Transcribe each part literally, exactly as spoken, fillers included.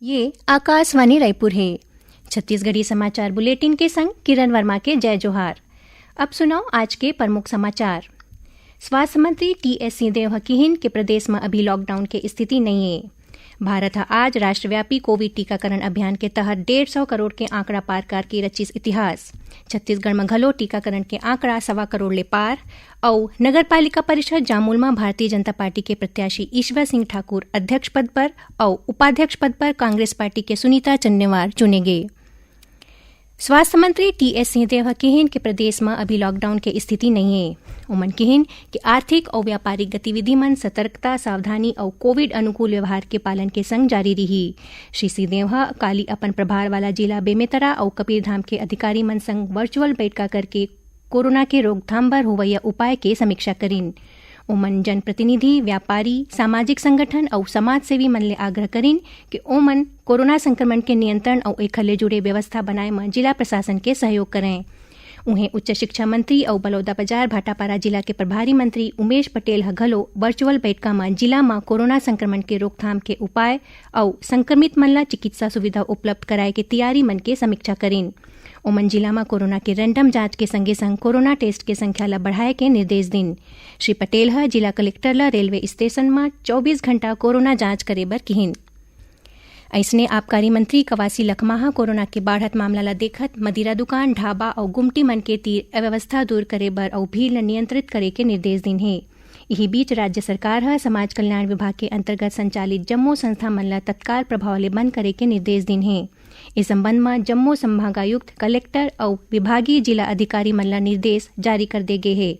ये आकाशवाणी रायपुर हे। छत्तीसगढ़ी समाचार बुलेटिन के संग किरण वर्मा के जय जोहार। अब सुनव आज के प्रमुख समाचार। स्वास्थ्य मंत्री टीएस सिंहदेव ह किहिन के प्रदेश म अभी लॉकडाउन के स्थिति नइ ए। भारत ह आज राष्ट्रव्यापी कोविड टीकाकरण अभियान के तहत डेढ़ सौ करोड़ के आंकड़ा पार करके रचिस इतिहास। छत्तीसगढ़ म घलो टीकाकरण के आंकड़ा सवा करोड़ ले पार। अउ नगर पालिका परिषद जामुल म भारतीय जनता पार्टी के प्रत्याशी ईश्वर सिंह ठाकुर अध्यक्ष पद पर अउ उपाध्यक्ष पद पर कांग्रेस पार्टी के सुनीता चन्नेवार चुने गे। स्वास्थ्य मंत्री टीएस सिंहदेव ह किहिन के प्रदेश म अभी लॉकडाउन के स्थिति नइ ए। ओमन किहिन कि आर्थिक अउ व्यापारिक गतिविधि मन सतर्कता, सावधानी अउ कोविड अनुकूल व्यवहार के पालन के संग जारी रिही। श्री सिंहदेव ह काली अपन प्रभार वाला जिला बेमेतरा अउ कबीरधाम के अधिकारी मन संग वर्चुअल बैठका करके कोरोना के रोकथाम बर होवइया उपाय के समीक्षा करिन। ओमन जनप्रतिनिधि, व्यापारी, सामाजिक संगठन अउ समाजसेवी मन ले आग्रह करिन कि ओमन कोरोना संक्रमण के नियंत्रण अउ एखर ले जुड़े व्यवस्था बनाए म जिला प्रशासन के सहयोग करें। उहें, उच्च शिक्षा मंत्री अउ बलौदाबाजार भाटापारा जिला के प्रभारी मंत्री उमेश पटेल ह घलो वर्चुअल बैठका म जिला म कोरोना संक्रमण के रोकथाम के उपाय अउ संक्रमित मन ल चिकित्सा सुविधा उपलब्ध कराए के तैयारी मन के समीक्षा करिन। ओमन जिला म कोरोना के रैंडम जांच के संगे संग कोरोना टेस्ट के संख्या ल बढ़ाए के निर्देश दिन। श्री पटेल ह जिला कलेक्टर ल रेलवे स्टेशन म चौबीस घंटा कोरोना जांच करे बर किहिन। अइसने आबकारी मंत्री कवासी लखमा ह कोरोना के बाढ़त मामला ल देखत मदिरा दुकान, ढाबा अउ गुमटी मन के तीर अव्यवस्था दूर करे बर अउ भीड़ ल नियंत्रित करे के निर्देश दिन हे। इही बीच, राज्य सरकार ह समाज कल्याण विभाग के अंतर्गत संचालित जम्मो संस्था मन ल तत्काल प्रभाव ले बंद करे के निर्देश दिन हे। ए संबंध म जम्मो संभागायुक्त, कलेक्टर अउ विभागीय जिला अधिकारी मन ल निर्देश जारी कर दे गे हे।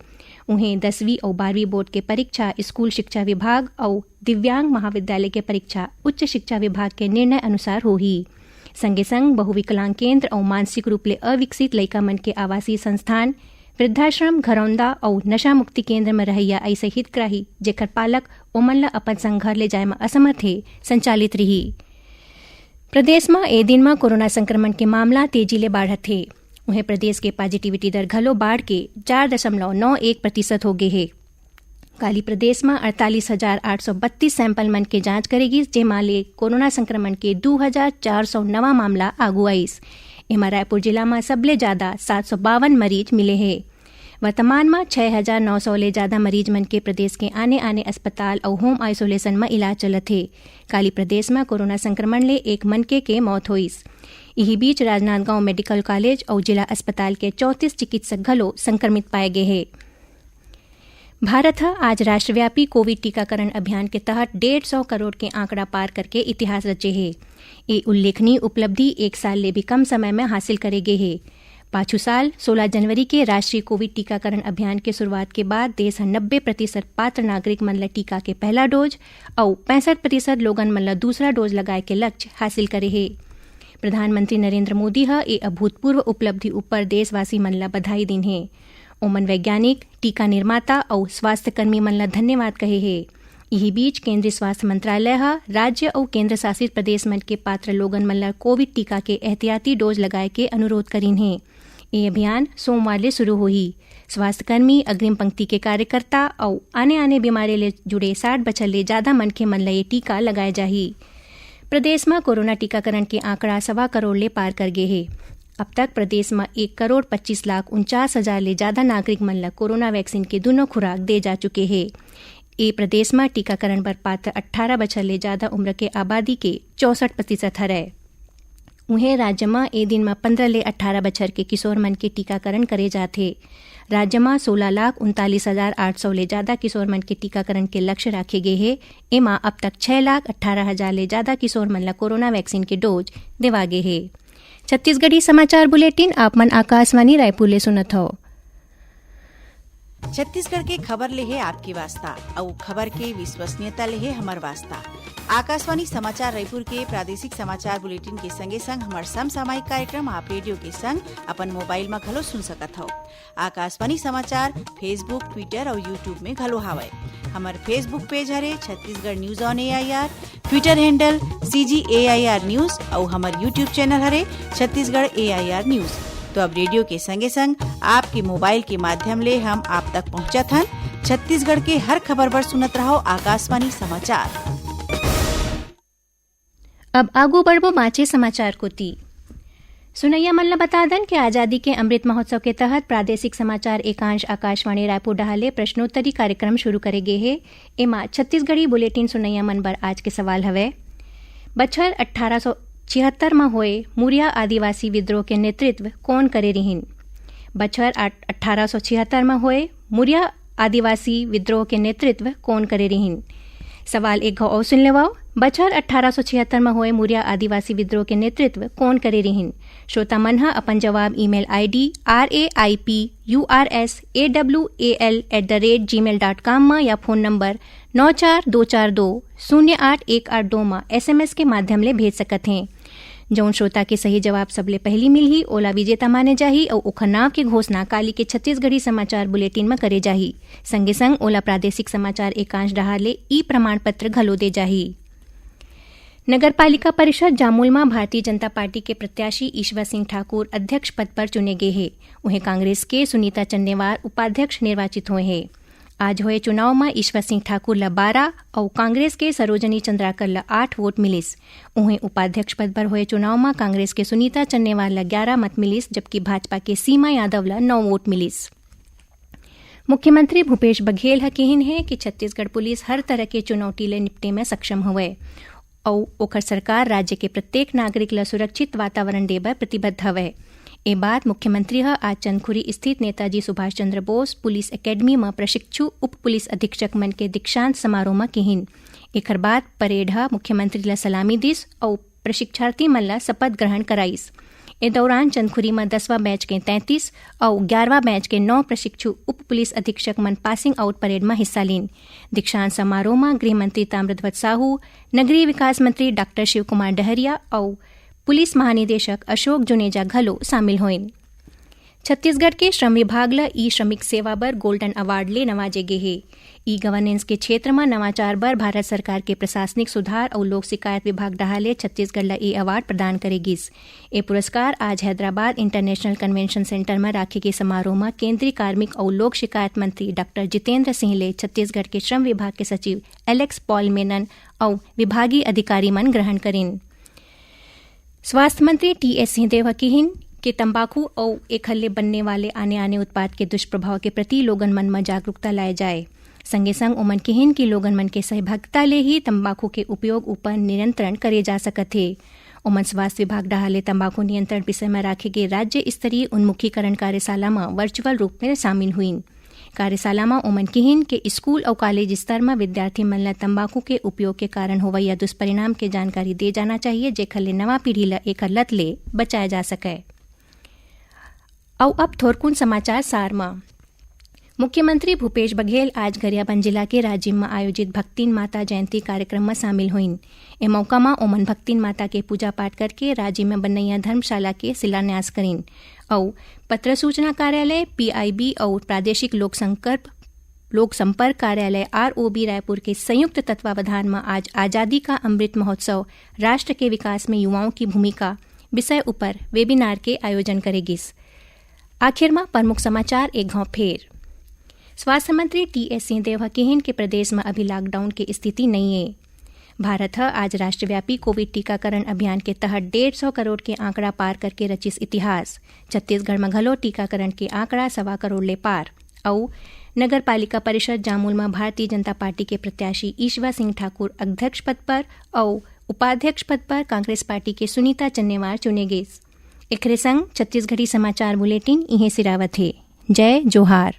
उहें, दसवीं अउ बारहवीं बोर्ड के परीक्षा स्कूल शिक्षा विभाग अउ दिव्यांग महाविद्यालय के परीक्षा उच्च शिक्षा विभाग के निर्णय अनुसार होही। संगे संग बहुविकलांग केंद्र अउ मानसिक रूप ले अविकसित लइका मन के आवासीय संस्थान, वृद्धाश्रम, घरौंदा अउ नशा मुक्ति केंद्र म रहइया अइसे हितग्राही जेखर पालक ओमन ल अपन संग घर ले जाए म असमर्थ हे, संचालित रिही। प्रदेश म ए दिन म कोरोना संक्रमण के मामला तेजी ले बाढ़त हे। उहें, प्रदेश के पॉजिटिविटी दर घलो बाढ़ के चार दशमलव नौ एक प्रतिशत हो गे हे। काली प्रदेश म अड़तालीस हजार आठ सौ बत्तीस सैंपल मन के जांच करे गिस, जेमा ले कोरोना संक्रमण के दू हजार चार सौ नवा मामला आगू आइस। एमा रायपुर जिला म सबले जादा सात सौ बावन मरीज मिले हे। वर्तमान म छह हजार नौ सौ ले जादा मरीज मन के प्रदेश के आने-आने अस्पताल अउ होम आइसोलेशन म इलाज चलत हे। काली प्रदेश म कोरोना संक्रमण ले एक मनखे के मौत होइस। इही बीच, राजनांदगांव मेडिकल कॉलेज अउ जिला अस्पताल के चौंतीस चिकित्सक घलो संक्रमित पाए गे हे। भारत ह आज राष्ट्रव्यापी कोविड टीकाकरण अभियान के तहत डेढ़ सौ करोड़ के आंकड़ा पार करके इतिहास रचे हे। ए उल्लेखनीय उपलब्धि एक साल ले भी कम समय में हासिल करे गे हे। पाछू साल सोलह जनवरी के राष्ट्रीय कोविड टीकाकरण अभियान के शुरुआत के बाद देश ह नब्बे प्रतिशत पात्र नागरिक मन ल टीका के पहला डोज अउ पैंसठ प्रतिशत लोगन मन ल दूसरा डोज लगाए के लक्ष्य हासिल करे हे। प्रधानमंत्री नरेंद्र मोदी ह ए अभूतपूर्व उपलब्धि ऊपर देशवासी मन ल बधाई दीन हे। ओमन वैज्ञानिक, टीका निर्माता अउ स्वास्थ्यकर्मी मन ल धन्यवाद कहे हे। इही बीच, केंद्रीय स्वास्थ्य मंत्रालय ह राज्य अउ केंद्र शासित प्रदेश मन के पात्र लोगन मन ल कोविड टीका के एहतियाती डोज लगाए के अनुरोध करीन हे। ए अभियान सोमवार ले शुरू होही। स्वास्थ्यकर्मी, अग्रिम पंक्ति के कार्यकर्ता अउ आने-आने बीमारी ले जुड़े साठ बछर ले जादा मनखे मन ल ये टीका लगाए जाही। प्रदेश म कोरोना टीकाकरण के आंकड़ा सवा करोड़ ले पार कर गे हे। अब तक प्रदेश म एक करोड़ पच्चीस लाख उनचास हजार ले जादा नागरिक मन ल कोरोना वैक्सीन के दूनों खुराक दे जा चुके हे। ए प्रदेश म टीकाकरण बर पात्र अट्ठारह बछर ले जादा उम्र के आबादी के चौसठ प्रतिशत हरय। उहें, राज्य म ए दिन म पंद्रह ले अट्ठारह बछर के किशोर मन के टीकाकरण करे जाथे। राज्य म सोलह लाख उनतालीस हजार आठ सौ ले जादा किशोर मन के टीकाकरण के लक्ष्य राखे गे हे। एमा अब तक छह लाख अट्ठारह हजार ले जादा किशोर मन ल कोरोना वैक्सीन के डोज देवा गे हे। छत्तीसगढ़ी समाचार बुलेटिन आप मन आकाशवाणी रायपुर ले सुनत हव। छत्तीसगढ़ के खबर ले हे आपके वास्ता, अउ खबर के विश्वसनीयता ले हे हमर वास्ता। आकाशवाणी समाचार रायपुर के प्रादेशिक समाचार बुलेटिन के संगे संग हमर समसामयिक कार्यक्रम आप रेडियो के संग अपन मोबाइल म घलो सुन सकत हव। आकाशवाणी समाचार Facebook, Twitter अउ YouTube में घलो हावय। हमर Facebook पेज हरे Chhattisgarh news on AIR, Twitter handle CG AIR news अउ हमर YouTube चैनल हरे छत्तीसगढ़ एआईआर न्यूज। तो अब रेडियो के संगे संग आपके मोबाइल के माध्यम ले हम आप तक पहुंचत हन। छत्तीसगढ़ के हर खबर बर सुनत रहव आकाशवाणी समाचार। अब आगू बढ़बो बांचे समाचार कोति। सुनैया मन ल बता दन कि आजादी के अमृत महोत्सव के तहत प्रादेशिक समाचार एकांश आकाशवाणी रायपुर डहार ले प्रश्नोत्तरी कार्यक्रम शुरू करे गे हे। एमा छत्तीसगढ़ी बुलेटिन सुनैया मन बर आज के सवाल हवय, बछर अट्ठारह सौ छिहत्तर म होए मुरिया आदिवासी विद्रोह के नेतृत्व कोन करे रिहिन? बछर अट्ठारह सौ छिहत्तर म होए मुरिया आदिवासी विद्रोह के नेतृत्व कोन करे रिहिन? सवाल एक घाव अउ सुन लेवव, बछर अट्ठारह सौ छिहत्तर म होए मुरिया आदिवासी विद्रोह के नेतृत्व कोन करे रिहिन? श्रोता मन ह अपन जवाब email ID R A I P U R S A W A L at the rate gmail dot com म या फोन नंबर नौ चार दो चार दो शून्य आठ एक आठ दो म एसएमएस के माध्यम ले भेज सकत हें। जउन श्रोता के सही जवाब सबले पहिली मिलही, ओला विजेता माने जाही अउ ओखर नांव के घोषणा काली के छत्तीसगढ़ी समाचार बुलेटिन म करे जाही। संगे संग ओला प्रादेशिक समाचार एकांश डहार ले ई प्रमाण पत्र घलो दे जाही। नगर पालिका परिषद जामुल म भारतीय जनता पार्टी के प्रत्याशी ईश्वर सिंह ठाकुर अध्यक्ष पद पर चुने गे हे। उहें, कांग्रेस के सुनीता चन्नेवार उपाध्यक्ष निर्वाचित होए हे। आज होए चुनाव म ईश्वर सिंह ठाकुर ल बारह अउ कांग्रेस के सरोजनी चंद्राकर ल आठ वोट मिलिस। उहें, उपाध्यक्ष पद बर होए चुनाव म कांग्रेस के सुनीता चन्नेवार ल ग्यारह मत मिलिस, जबकि भाजपा के सीमा यादव ल नौ वोट मिलिस। मुख्यमंत्री भूपेश बघेल ह किहिन हे कि छत्तीसगढ़ पुलिस हर तरह के चुनौती ले निपटे में सक्षम हवय अउ ओकर सरकार राज्य के प्रत्येक नागरिक ल सुरक्षित वातावरण दे बर प्रतिबद्ध हवय। ए बात मुख्यमंत्री ह आज चंदखुरी स्थित नेताजी सुभाष चंद्र बोस पुलिस एकेडमी म प्रशिक्षु उप पुलिस अधीक्षक मन के दीक्षांत समारोह म किहिन। एखर बाद परेड ह मुख्यमंत्री ल सलामी दिस अउ प्रशिक्षार्थी मन ल शपथ ग्रहण कराइस। ए दौरान चंदखुरी म दसवां बैच के तैंतीस अउ ग्यारहवां बैच के नौ प्रशिक्षु उप पुलिस अधीक्षक मन पासिंग आउट परेड म हिस्सा लीन। दीक्षांत समारोह म गृह मंत्री ताम्रध्वज साहू, नगरीय विकास मंत्री डॉक्टर शिव कुमार डहरिया अउ पुलिस महानिदेशक अशोक जुनेजा घलो शामिल होइन। छत्तीसगढ़ के श्रम विभाग ल ई श्रमिक सेवा बर गोल्डन अवार्ड ले नवाजे गे हे। ई गवर्नेंस के क्षेत्र म नवाचार बर भारत सरकार के प्रशासनिक सुधार अउ लोक शिकायत विभाग डहार ले छत्तीसगढ़ ल ए अवार्ड प्रदान करे गिस। ए पुरस्कार आज हैदराबाद इंटरनेशनल कन्वेंशन सेंटर म राखे गे समारोह म केंद्रीय कार्मिक अउ लोक शिकायत मंत्री डॉक्टर जितेंद्र सिंह ले छत्तीसगढ़ के श्रम विभाग के सचिव एलेक्स पॉल मेनन अउ विभागीय अधिकारी मन ग्रहण करिन। स्वास्थ्य मंत्री टीएस सिंहदेव ह किहिन कि तंबाकू अउ एखर ले बनने वाले आने-आने उत्पाद के दुष्प्रभाव के प्रति लोगन मन म जागरूकता लाए जाए। संगे संग ओमन किहिन कि लोगन मन के सहभागिता ले ही तंबाकू के उपयोग ऊपर नियंत्रण करे जा सकत हे। ओमन स्वास्थ्य विभाग डहार ले तंबाकू नियंत्रण विषय म राखे गे राज्य स्तरीय उन्मुखीकरण कार्यशाला म वर्चुअल रूप म शामिल हुइन। कार्यशाला म ओमन किहिन के स्कूल अउ कॉलेज स्तर म विद्यार्थी मन ल तंबाकू के उपयोग के कारण होवइया दुष्परिणाम के जानकारी दे जाना चाहिए, जेखर ले नवा पीढ़ी ल एखर लत ले बचाए जा सकय। अउ अब थोरकुन समाचार सार म। मुख्यमंत्री भूपेश बघेल आज गरियाबंद जिला के राजिम म आयोजित भक्तिन माता जयंती कार्यक्रम म शामिल होइन। ए मौका म ओमन भक्तिन माता के पूजा पाठ करके राजिम म बनइया धर्मशाला के शिलान्यास करिन अउ पत्र सूचना कार्यालय, पीआईबी अउ प्रादेशिक लोक संकल्प, लोक संपर्क कार्यालय, आरओबी रायपुर के संयुक्त तत्वावधान म आज आजादी का अमृत महोत्सव, राष्ट्र के विकास में युवाओं की भूमिका विषय ऊपर वेबिनार के आयोजन करे गिस। आखिर म प्रमुख समाचार एक घाव फेर। स्वास्थ्य मंत्री टीएस सिंहदेव ह किहिन के प्रदेश म अभी लॉकडाउन के स्थिति नइ ए। भारत ह आज राष्ट्रव्यापी कोविड टीकाकरण अभियान के तहत डेढ़ सौ करोड़ के आंकड़ा पार करके रचिस इतिहास। छत्तीसगढ़ म घलो टीकाकरण के आंकड़ा सवा करोड़ ले पार। अउ नगर पालिका परिषद जामुल म भारतीय जनता पार्टी के प्रत्याशी ईश्वर सिंह ठाकुर अध्यक्ष पद पर अउ उपाध्यक्ष पद पर कांग्रेस पार्टी के सुनीता चन्नेवार चुने गिस। एखरे संग छत्तीसगढ़ी समाचार बुलेटिन इहें सिरावत हे। जय जोहार।